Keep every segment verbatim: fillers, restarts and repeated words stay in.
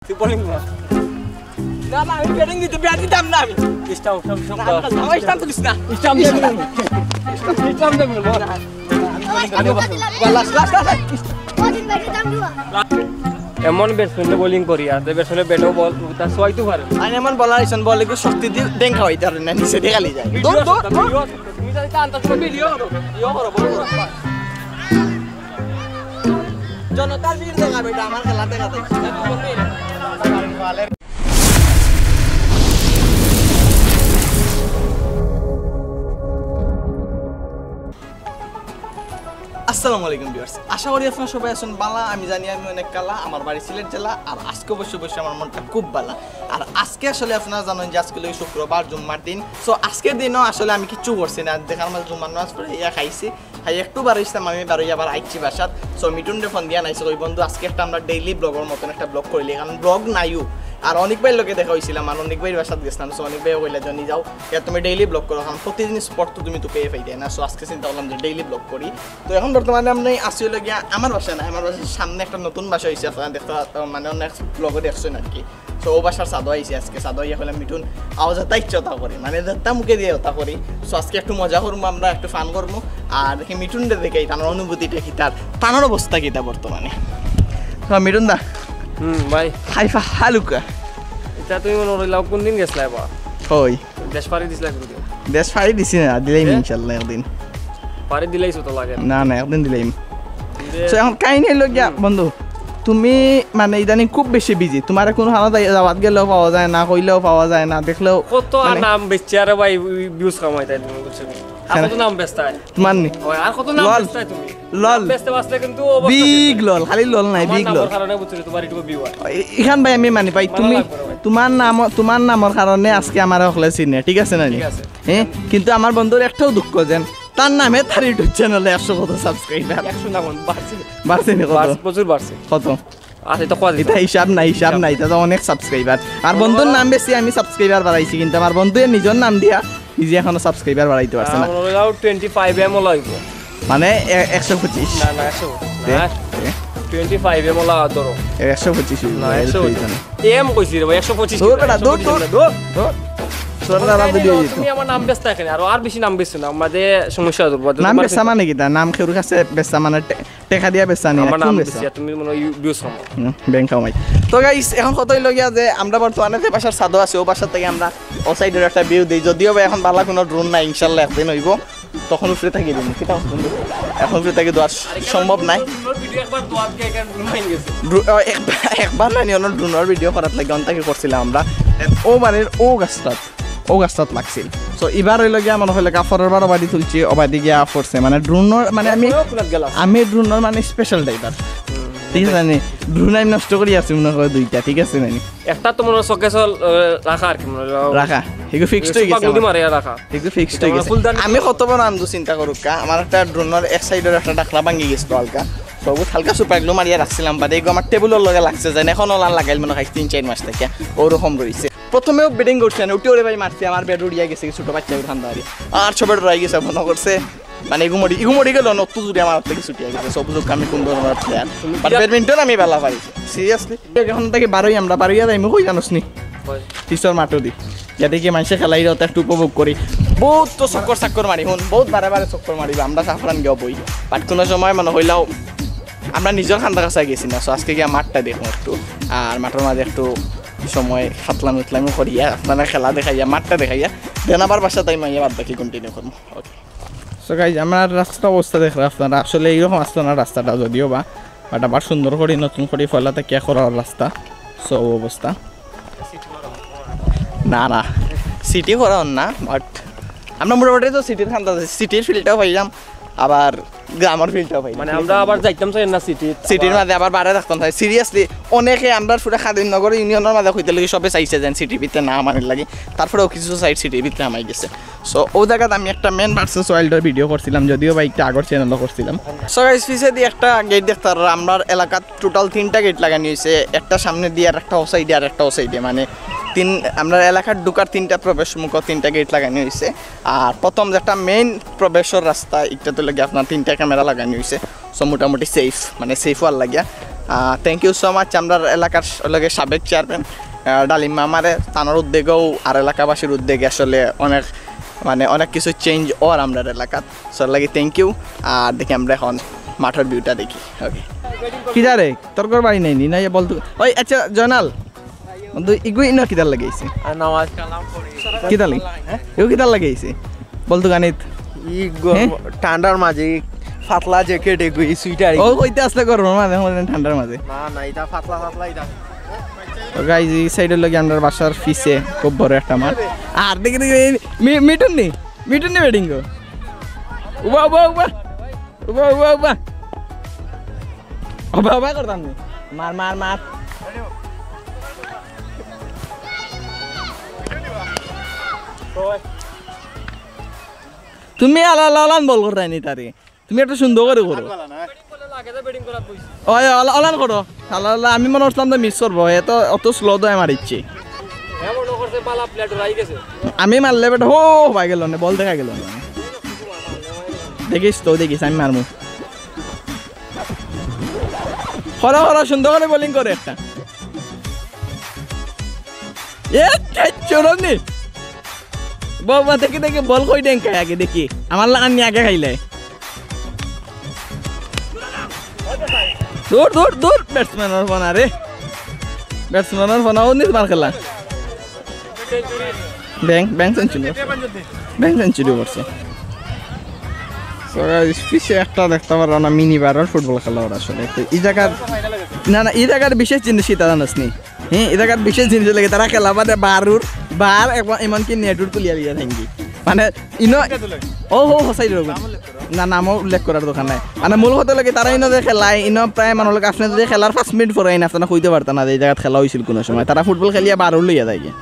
তুই বোলিং কর। না, না, আমি ব্যাটিং দিতে, ব্যাট দিতাম না আমি। স্টাম্প, স্টাম্প, স্টাম্প না, না, না, আমার স্টাম্প তুলিস না। স্টাম্প দে। স্টাম্প দে, বল। Last, last, last. এমন ব্যাটসম্যানে বোলিং করি আর যে ব্যাটসম্যানে ব্যাটও বল তার সোয়াইতে পারে। আর এমন বলার আইসন, বল একটু শক্তি দি ডেং খাওয়াইতে পারে না, নিচে দিয়ে খালি যায়। দৌড়, দৌড়, দৌড়। তুমি যদি আন্তর্জাতিক ভিডিও করো, ইয়ে করো, বল করো। জনতার ভিড় দেখা বেটা, আমার খেলা দেখা দেখছি। আসসালামু আলাইকুম ভিউয়ার্স, আশা করি আপনারা সবাই আছেন বালা। আমি জানি আমি অনেক কালা, আমার বাড়ি সিলেট জেলা, আর আজকে অবশ্য অবশ্য আমার মনটা খুব বালা। আর আজকে আসলে আপনারা জানেন যে আজকে হলো শুক্রবার, জুম্মার দিন। সো আজকের দিনও আসলে আমি কিচ্ছু করছি না, দেখার মাঝে জুম্মার নামাজ পড়ে ইয়া খাইছি, খাই একটু বারইছিলাম আমি, বারই আবার আইছি বাসাত। সো মিঠুনরে ফোন দিয়া নাইছে, কই বন্ধু আজকে একটা আমরা ডেইলি ব্লগর মতন একটা ব্লগ করিলি, কারণ ব্লগ নাইও। আর অনিক ভাইর লগে দেখা হইছিলাম, আর অনিক ভাইর বাসাত গেছিলাম। সো অনিক ভাইও কইলা যে নি যাও, ইয়া তুমি ডেইলি ব্লগ করো, কারণ প্রতিদিন স্পট তো তুমি তো পেয়ে পাইতে না। সো আজকে চিন্তা করলাম যে ডেইলি ব্লগ করি। তো এখন বর্তমানে আমি আছি হলো গিয়া আমার বাসায় না, আমার বাসার সামনে একটা নতুন বাসা হইছে, আপনারা দেখতে পা-, মানে অনেক ব্লগে দেখছেন আর কি। তো ও বাসার ছাদো আইছি আজকে, ছাদো আইয়া কইলাম মিঠুন আওয়াজ যেটা ইচ্ছা তা করি, মানে যেটা মুখে দিয়ে ওটা করি। সো আজকে একটু মজা করবো আমরা, একটু ফান করবো, আর দেখি মিঠুনরে দেখে তার অনুভূতিটা কি, তার তার অবস্থা কিতা বর্তমানে। তো মিঠুন দা, হুম ভাই। হাইফা হালুকা। এটা তুমি মনে করিলাও কোন দিন গেছিলা এবার? হই, দেশ পাড়ি দিছিলা কোন দিন? দেশ ফাড়ি দিছি না, দিলাইম হ্যাঁ? ইনশাল্লাহ একদিন। পাড়ি দিলাইছো তো লাগে। না না, একদিন দিলাইম। যে তো এখন কাহিনী হইলো গিয়া বন্ধু, তুমি মানে ইদানিং খুব বেশি বিজি, তোমার কোনো হালত যাওয়াত গেলেও পাওয়া যায় না, কইলেও পাওয়া যায় না, দেখলেও কত আর মানে- নাম বেচছে আরে ভাই, ভিউজ কামাই তাই তুমি বুঝছো নি? আর হ্যাঁ। কত নাম বেচতায়? তোমার নি ওই আর কত নাম লল। বেচতায় তুমি? লল। বেচতে বাচতে কিন্তু অবস্থা বিগ শেষ। লল, খালি লল নাই, আমার বিগ নামর লল। কারণে বুঝছো নি, তোমার ইউটিউবে ভিউ হয়। এ-, এখান ভাই আমি মানি ভাই, মানা তুমি লাগবে না ভাই। তোমার নাম, তোমার নামর কারণে আজকে আমার হকলে চিনে, ঠিক আছে না নি? ঠিক আছে। হ্যাঁ, কিন্তু আমার বন্ধুর একটাও দুঃখ যেন তার নামে তার ইউটিউব চ্যানেলে একশো কত সাবস্ক্রাইবার। একশো নাম বাড়ছে। বাড়ছে নি কত? বাড়ছে, প্রচুর বাড়ছে। কত? আর এটা কত? এটা হিসাব নাই, হিসাব নাই, এটা তো অনেক সাবস্ক্রাইবার। আর বন্ধুর নাম বেশি, আমি সাবস্ক্রাইবার বাড়াইছি, কিন্তু আমার বন্ধু এর নিজের নাম দিয়া নিজে এখনো সাবস্ক্রাইবার বাড়াইতে পারছে না। আমার হলো টোয়েন্টি ফাইভ এম লাগবো। মানে এ-, একশো পঁচিশ। না, না, একশো। দে, না, দে। টোয়েন্টি ফাইভ এম লাগা ধরো। এ, একশো পঁচিশ হইব, না, এর একশো প্রয়োজন। এম কইছি রে ভাই, একশো পঁচিশ দূর কিতা, বেটা, একশো দূর, পঁচিশ দূর, না। দূর, দূর। তোর দাদা তো দিয়ে দিত। তুমি আমার নাম বেচতা কেনে? আরো আর বেশি নাম বেচছো না, আমাদের সমস্যা হতো। নাম বেচা মানে কিতা? নাম কেউর কাছে বেচা মানে টে-, টেকা দিয়া বেচা নি, আমার কোন নাম বেচা? বেশি, আর তুমি মনে হয় ভিউজ কম। হুম, ব্যাংক কামাই। তো গাইস, এখন কথা হইলো গিয়া যে আমরা বর্তমানে যে বাসার ছাদো আছি, ও বাসার থেকে আমরা ও সাইডের একটা ভিউ দেই, যদিও বা এখন বালা কোনো ড্রোন নাই, ইনশাল্লাহ একদিন হইব, তখন উপরে থাকি দিন। কিতা বন্ধু? এখন উপরে থাকি দেওয়া সম্ভব নাই। ভিডিও একবার দোয়াত গিয়ে কেন ঘুমাই গেছে? ড্রো-, ও, একবার, একবার না নি, অন্য ড্রোনের ভিডিও করার লাগে অন্তাকে করছিলাম আমরা। ও বাড়ির ও গাছটাত, ও গাছটাত লাগছিল। তো এবার হইলো গিয়া মনে হইলো গা ফরের বার ওবাদি তুলছি, ওবাদি গিয়া পড়ছে। মানে ড্রোনের, মানে আমি, ওরা কোনাত গেল? আমি ড্রোনের মানে স্পেশাল ড্রাইভার। ঠিক আছে নি? ড্রোন আমি নষ্ট করি আছি মনে হয় দুইটা, ঠিক আছে নি? একটা তো মনে হয় শোকেস রাখা আর কি, মনে হয় রাখা, এগুলো ফিক্সড হয়ে গেছে পাগলু আমার। মারে রাখা। এগুলো ফিক্সড হয়ে আমার গেছে। ফুলদানি আমি কত বড় আন্দু চিন্তা করুক কা, আমার একটা ড্রোনের এক সাইডের একটা ডাকলা ভাঙি গেছিল হালকা, তো ওগুলো হালকা সুপার গ্লু মারিয়া রাখছিলাম, বাদে এগুলো আমার টেবিলের লগে লাগছে, যেন এখন ওলান লাগাইল মনে হয় তিন চার মাস থেকে, ওরকম রইছে। প্রথমেও ব্যাটিং করছি না, উঠি ওরে ভাই মারছি, আমার ব্যাট উড়িয়া গেছে, ছোট বাচ্চা উঠান দাঁড়িয়ে আর সব ব্যাট উড়াই গেছে, মনে করছে মানে এগু মরি, এগু মরি গেল, নতুন জুড়ি আমার থেকে ছুটিয়া গেছে, সব বুঝুক আমি কোন ধরনের প্লেয়ার। বাট ব্যাডমিন্টন আমি বেলা পারি, সিরিয়াসলি। এখন থেকে বারোই আমরা বারোই আর আমি কই জানোস নি? পিছর মাঠও দি। যাতে কি মানুষে খেলাই রত একটু উপভোগ করি। বহুত তো চক্কর চাক্কর মারি, হুন, বহুত বারে বারে চক্কর মারিবা, আমরা সাফরান গিয়া বই। বাট কোনো সময় মনে হইলাও আমরা নিজের খান্দা কাছা গেছি না, সো আজকে গিয়া মাঠটা দেখবো একটু। আর মাঠের মাঝে একটু সময় ফাতলামি উতলামি করিয়া, আপনারা খেলা দেখাইয়া, মাঠটা দেখাইয়া, দেন আবার বাসা তাই মাইয়া বাদ বাকি কন্টিনিউ করবো। ওকে। সো গাইজ, আমার রাস্তার অবস্থা দেখরা আপনারা, আসলে এইরকম আসতো না রাস্তাটা যদিও বা, বাট আবার সুন্দর করি নতুন করি ফলা তাকিয়া করার রাস্তা। সো ও অবস্থা। না না, সিটি করা না, বাট আমরা মোটামুটি তো সিটির খান্দা, সিটির ফিলটাও পাইলাম, আবার গ্রামের ফিলটাও পাইলাম। মানে আমরা আবার যাইতাম চাই না সিটি। সিটির মাঝে আবার বারে রাখতাম চাই। সিরিয়াসলি, অনেকে আমরা পুরো খাদিমনগর ইউনিয়নের মাঝে কইতে লাগি সবে চাইছে যেন সিটির ভিতরে না আমানের লাগি, তারপরেও কিছু সাইড সিটির ভিতরে আমাই গেছে। সো ও জায়গাত আমি একটা ম্যান ভার্সেস ওয়াইল্ডের ভিডিও করছিলাম, যদিও বা একটা আগর চ্যানেলও করছিলাম। সো গাইস, পিছে দিয়ে একটা গেট দেখতে পারো, আমরা এলাকাত টোটাল তিনটা গেট লাগানি হয়েছে, একটা সামনে দিয়ে আর একটা ও সাইডে আর একটা ও সাইডে, মানে তিন, আমরা এলাকার ঢুকার তিনটা প্রবেশ মুখ, তিনটা গেট লাগানি হয়েছে। আর প্রথম যেটা মেইন প্রবেশের রাস্তা, একটা তো লাগে আপনার তিনটা ক্যামেরা লাগানি হয়েছে। সো মোটামুটি সেফ, মানে সেফ হওয়ার লাগিয়া। Thank you so much. আমরার এলাকার স-, লগে সাবেক চেয়ারম্যান ডালিম মামারে, তানর উদ্যোগেও আর এলাকাবাসীর উদ্যোগে আসলে অনেক, মানে, অনেক কিছু চেঞ্জ অর আমরার এলাকাত। সো লাগি থ্যাংক ইউ। আর দেখি আমরা এখন মাঠর ভিউটা দেখি। ওকে। কিতা রে, তোর ঘর বাড়ি নাইনি? না, ইয়ে বল তো। ওই, আচ্ছা, জয়নাল, বন্ধু, ইগু ইনো কিতার লাগি আইছে? আর নামাজ কালাম পড়ি। কিতার লাগি? হ্যাঁ? ইগু কিতার লাগি আইছে? বল তো গানিত। ই গ-, হ্যাঁ? ঠান্ডার মাঝে পাতলা জ্যাকেট, এগু, ই সোয়েটার, ও এগু। কইতে আসলে গরমর মাঝে, আমাদের ঠান্ডার মাঝে। না, না, এটা পাতলা, পাতলা, এটা। তো গাইজ, এই সাইডর লগে আমরার বাসার পিছে খুব বড় একটা মাঠ। আর দেখি, দেখি, এই মি-, মিঠুন নি, মিঠুন নি ব্যাটিং গো। উবা, উবা, উবা। উবা, উবা, উবা। উবা, উবা করতাম নি। মার, মার, মার। তুমি আলা, আলা, আলান বল কররায় নি তারে। তুমি একটু সুন্দর করি করো। ওই, অলা-, অলান করো। আলা, আলা, আমি মনে করছিলাম তো মিস করবো। এ তো অত স্লো দয় মারিচ্ছে। আমি মারলে বেটা, হো, হবাই গেল না, বল দেখা গেল না। দেখিস তো, দেখিস, আমি মারমু। হরা, হরা, সুন্দর করে বোলিং করে একটা। এ, কে চোরনি? বাবা, দেখি, দেখি, বল কই ডেঙ্কায় আগে দেখি। আমার লাগান নিয়ে আগে খাইলে। দূর, দূর, দূর, ব্যাটসম্যানর ফোন আরে। ব্যাটসম্যানর ফোন, ও নিজ মার খেলা। ব্যাং, ব্যাং সেঞ্চুরি করছে। ব্যাং সেঞ্চুরি করছে। So, guys, পিছে একটা দেখতে পারো না, মিনি বারর ফুটবল খেলা ওরা আসলে। তো এই জায়গার, না, না, এই জায়গার বিশেষ জিনিস কিতা জানোস নি? হ্যাঁ, এই জায়গার বিশেষ জিনিস লাগে তারা খেলা বাদে বারুর, বার এবং এমনকি নেটুর তুলিয়া লিয়া থাকি। মানে, ইনো, ও হো, হো, সাইড রকম। না, নামও উল্লেখ করার দরকার নাই। মানে, মূল কথা লাগে তারা ইনো যে খেলায়, ইনো প্রায় মানুষ লোক আসলে যে খেলার পাঁচ মিনিট পরে আইন আপনারা কইতে পারতা না যে এই জায়গাত খেলা হয়েছিল কোনো সময়। তারা ফুটবল খেলিয়া বারুর লইয়া যায় গিয়া।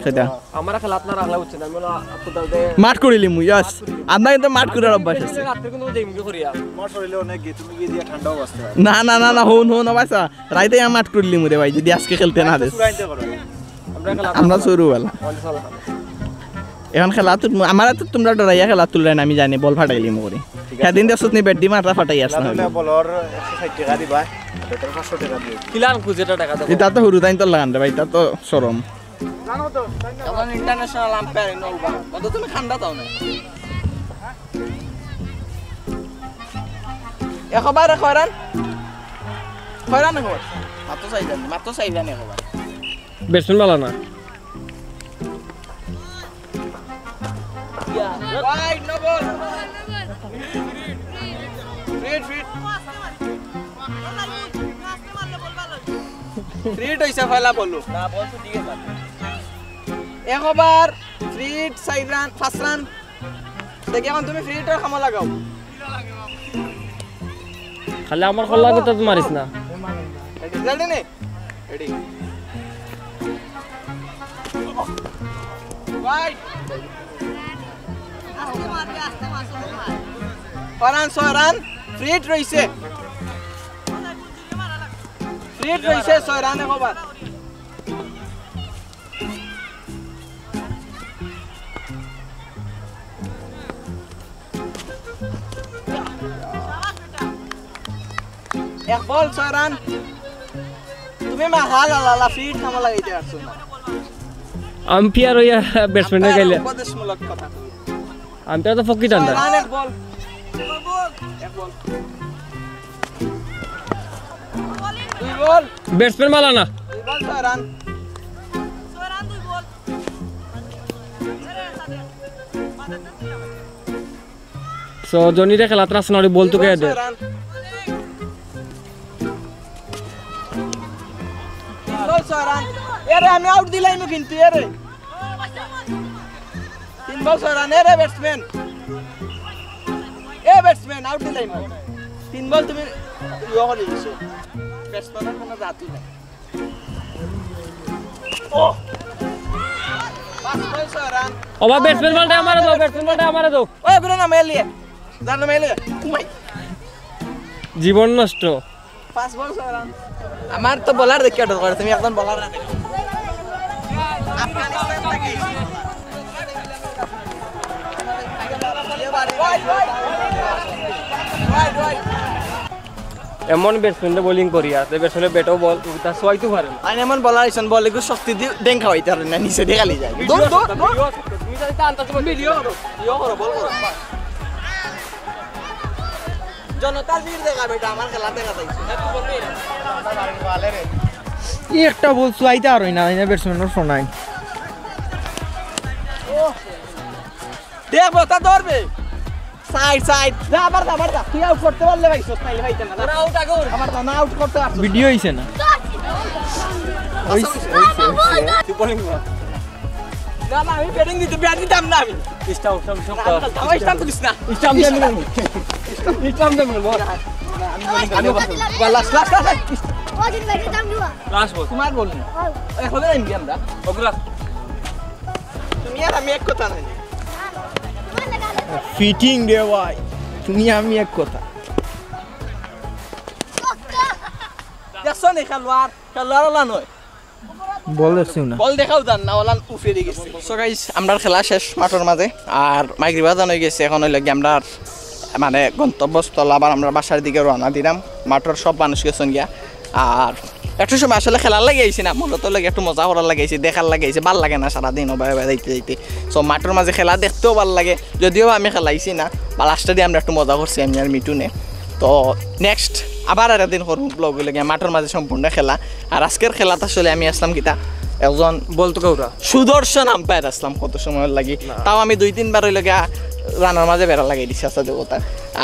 সেটা। আমরা খেলাত না রাখলে হচ্ছে না, আমি বলো, কোথাও দে- মাঠ করিলিমু, yes। আপনার কিন্তু মাঠ করার অভ্যাস আছে। রাত্রে কিন্তু যাইমু কি করিয়া? মাঠ করিলে অনেক গিয়ে, তুমি গিয়ে দিয়া ঠান্ডাও বাঁচতে পারো। না, না, না, না, হন, হন, বাসা। রাইতে আমি মাঠ করিলিমু রে ভাই, যদি আজকে খেলতে না দেস। চুরাইতে পারো। আমরা খেলাত আমরা শুরু বেলা। আমাদের সালা। এখন খেলা তো, আমার তো তোমরা ডরাইয়া খেলা তুললে না, আমি জানি, বল ফাটাইলিমু করি। ঠিক আছে। সেদিন দেখছো তুমি ব্যাট দি মাঠটা ফাটাই আস না তাহলে হইলো। বলর একশো ষাট টাকা দিবা, ব্যাটর পাঁচশো টাকা দিও। কিলান খুঁজে এটা টাকা দেবো। এটা তো হুরু তাইন তো লাগান রে ভাই, এটা তো শরম। জানো তো, তাই না? এখন ইন্টারন্যাশনাল আম্পায়ার ইনো উবা। কত তুমি ঠান্ডা দাও না। একবার কয়রান? কয়রান একবার? মাত্র চাইরান, মাত্র চাইরান একবার। ব্যাটসম্যান বালা না। Wide, no ball. Fit, fit. Fit হইছে পয়লা বলু। না, বল তো ঠিক আছে। এক ওভার, ফিট, চাইর রান, পাঁচ রান। দেখি এখন তুমি ফিটর কামো লাগাও। খালি আমার কল্লা করতে তো মারিস না। Ready নি? Ready. Wide. ছয় রান, ছয় রান, ফিট রইছে। ফিট রইছে, ছয় রান এক ওভার। এক বল, ছয় রান। তুমি মা হাল আলালা ফিট কামো লাগাইতে পারছো না। আম্পায়ার হইয়া ব্যাটসম্যানের আম্পায়ার গাইলে। উপদেশমূলক কথা। আম্পায়ার তো ফকির ছয় ধান্দা। রান, এক বল। এক বল। দুই বল। ব্যাটসম্যান বালা না। দুই বল, ছয় রান। So, জনিরে খেলাত রাখছে না, ওরে বল তো কে দে। তিন বল ছয় রান। এরে, আমি আউট দিলাইমু কিন্তু, এরে। তিন বল ছয় রান, এরে ব্যাটসম্যান। এ ব্যাটসম্যান, আউট দিলাইমু। তিন বল তুমি ইয়ে করে দিছো। ব্যাটসম্যানের কোনো জাতি নাই। ও! পাঁচ বল ছয় রান। ওবা, ব্যাটসম্যান বলটা আমারে দাও, ব্যাটসম্যান বলটা আমারে দাও। ওই, ঘুরে না, মেলিয়ে। জানো, মেলিয়ে। উমাই। জীবন নষ্ট। পাঁচ বল ছয় রান। আমার তো বোলার দেখে অর্ডার করে, তুমি একজন বোলার না দেখো। আফগানিস্তান থেকে। Wide, wide. Wide, wide. এমন ব্যাটসম্যানরে বোলিং করিয়া, যে ব্যাটসম্যানে ব্যাটও বল উল্টা সোয়াইতে পারে না। আর এমন বলার আইছন, বল এগুলো শক্তি দিয়ে ডেং খাওয়াইতে পারে না, নিচে দিয়ে খালি যায়। দৌড়, দৌড়, দৌড়। তুমি যদি আনতে তুমি ভিডিও করো, ভিডিও করো, বল করো। জনতার ভিড় দেখা বেটা, আমার খেলা দেখা চাইছে। এই একটা বল সোয়াইতে আর হয় না, এই ব্যাটসম্যানর ফোনাই। দেখ বতা ধরবে। Side, side. যা, আবার যা, আবার যা। তুই আউট করতে পারলে ভাই, সোস নাইলে ভাই না। তোরা আউট আগে ওর। আবার যা, না আউট করতে পারছিস। ভিডিও হইছে না। না, না, আমি ব্যাটিং দিতে, ব্যাট দিতাম না আমি। Stump, stump, stump. না, না, আমার স্টাম্প তুলিস না। স্টাম্প দেন, স্টাম্প দেন, বল। আমি বল, লাস্ট, লাস্ট, লাস্ট। ওদিন ব্যাটে দাম দুয়া। Last ball. তোমার বল না। এখন আমি কি আমরা? ওগুলা। তুমি আর আমি এক কথা নাই। ফিটিং রে ভাই, তুমি আমি এক কথা। দেখছো নি খেলোয়াড়? খেলোয়াড় ওলা নয়। বল দেখছি না। বল দেখাও জান না, ওলান উফে দিয়ে গেছে। সো গাইস, আমরা খেলা শেষ মাঠের মাঝে। আর মাগরিব আজান হয়ে গেছে, এখন হইলো গিয়ে আমরা মানে গন্তব্যস্থল আবার আমরা বাসার দিকে রওনা দিলাম। মাঠের সব মানুষ গেছেন গিয়া। আর একটু সময় আসলে খেলার লাগি আইছি না, মূলত লাগে একটু মজা করার লাগি আইছি, দেখার লাগি আইছি, ভালা লাগে না সারাদিন ওভাবে যাইতে যাইতে। সো মাঠের মাঝে খেলা দেখতেও ভালা লাগে, যদিও বা আমি খেলাইছি না, বা লাস্টে দিয়ে আমরা একটু মজা করছি আমি আর মিঠুনে। তো নেক্সট আবার আর একদিন করবো ব্লগ হইলে গিয়া মাঠের মাঝে সম্পূর্ণ খেলা। আর আজকের খেলাত আসলে আমি আসলাম কিতা একজন বলতো কাউরা। সুদর্শন আম্পায়ার আসলাম কত সময় লাগি, তাও আমি দুই তিনবার হইলে গিয়া রানার মাঝে বেড়া লাগাই দিছি আসলে কথা।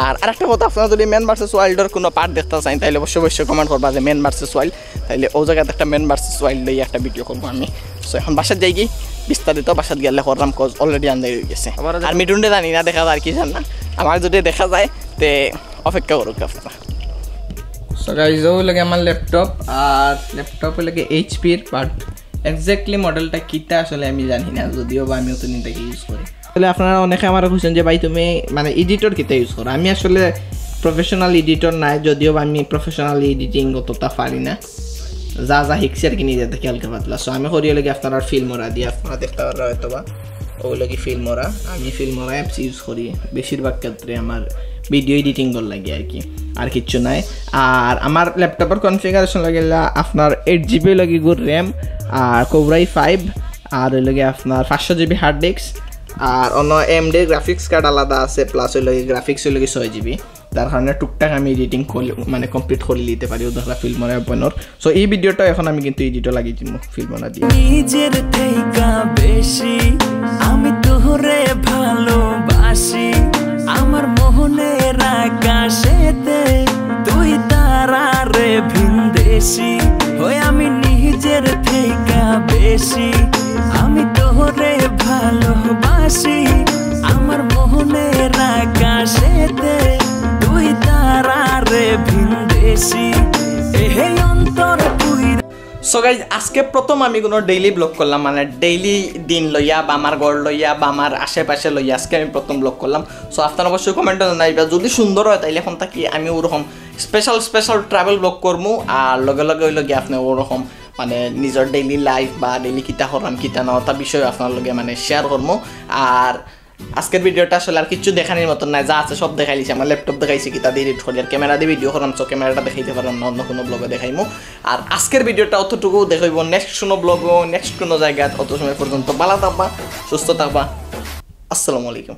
আর আরেকটা কথা, আপনারা যদি ম্যান ভার্সেস ওয়াইল্ডের কোনো পার্ট দেখতে চান, তাহলে অবশ্যই অবশ্যই কমেন্ট করবা যে ম্যান ভার্সেস ওয়াইল্ড, তাহলে ওই জায়গাতে একটা ম্যান ভার্সেস ওয়াইল্ড লইয়া একটা ভিডিও করবো আমি। সো এখন বাসাত যাই কি বিস্তারিত বাসাত গেলে করলাম, কজ অলরেডি আন্দাই হয়ে গেছে। আর মিঠুনরে জানি না দেখা যায় কি জান না, আমার যদি দেখা যায় তে অপেক্ষা করুক আপনারা। সো গাইজ, ও লাগে আমার ল্যাপটপ, আর ল্যাপটপ লাগে এইচপির, বাট এক্স্যাক্টলি মডেলটা কিতা আসলে আমি জানি না, যদিও বা আমি অতদিন থেকে ইউজ করি। তাহলে আপনারা অনেকে আমার খুঁজছেন যে ভাই তুমি মানে এডিটর কিতা ইউজ করো। আমি আসলে প্রফেশনাল এডিটর নাই, যদিও বা আমি প্রফেশনাল এডিটিং অতটা পারি না, যা যা শিখছি আর কি নিজে থেকে হালকা পাতলা। সো আমি করি হলে কি আপনারা ফিল্মোরা দিয়ে আপনারা দেখতে পারবেন হয়তো বা ওগুলো কি ফিল্মোরা। আমি ফিল্মোরা অ্যাপস ইউজ করি বেশিরভাগ ক্ষেত্রে আমার ভিডিও এডিটিং করার লাগে আর কি, আর কিচ্ছু নাই। আর আমার ল্যাপটপের কনফিগারেশন লাগে আপনার এইট জিবি লাগে গুড র্যাম, আর কোবরাই ফাইভ, আর ওই লাগে আপনার পাঁচশো জিবি হার্ড ডিস্ক, আর অন্য এমডি গ্রাফিক্স কার্ড আলাদা আছে, প্লাস ওই লাগে গ্রাফিক্স ওই লাগে ছয় জিবি। তার কারণে টুকটাক আমি এডিটিং মানে কমপ্লিট করে নিতে পারি ওদের ফিল্মোরা ওপেনর। সো এই ভিডিওটা এখন আমি কিন্তু এডিটও লাগিয়ে দিব ফিল্মোরা দিয়ে। নিজের থেইকা বেশি আমি তোরে ভালোবাসি, আমার মোহনের আকাশেতে তুই তারারে ভিনদেশি। ওই আমি নিজের থেইকা বেশি আমি তোরে ভালোবাসি, আমার মোহনের আকাশেতে তুই তারারে ভিনদেশি। এহে অন্তর তুই। সো গাইজ, আজকে প্রথম আমি কোনো ডেইলি ব্লগ করলাম, মানে ডেইলি দিন লইয়া বা আমার ঘর লইয়া বা আমার আশেপাশে লইয়া আজকে আমি প্রথম ব্লগ করলাম। সো আপনারা অবশ্যই কমেন্টে জানাইবা, যদি সুন্দর হয় তাইলে এখন থাকি আমি ওরকম স্পেশাল স্পেশাল ট্রাভেল ব্লগ করমু, আর লগে লগে ওই লগে আপনি ওরকম মানে নিজের ডেইলি লাইফ বা ডেইলি কিতা করলাম কিতা না ওটা বিষয়ে আপনার লগে মানে শেয়ার করমু। আর আজকের ভিডিওটা আসলে আর কিছু দেখানির মতন নাই, যা আছে সব দেখাইলিছি। আমার ল্যাপটপ দেখাইছি, কিতা দিয়ে এডিট করি, আর ক্যামেরা দিয়ে ভিডিও করলাম, সো ক্যামেরাটা দেখাইতে পারলাম না, অন্য কোনো ব্লগে দেখাইমু। আর আজকের ভিডিওটা অতটুকু, দেখাইব নেক্সট কোনো ব্লগও, নেক্সট কোনো জায়গাত। অত সময় পর্যন্ত ভালো থাকবা, সুস্থ থাকবা। আসসালামু আলাইকুম।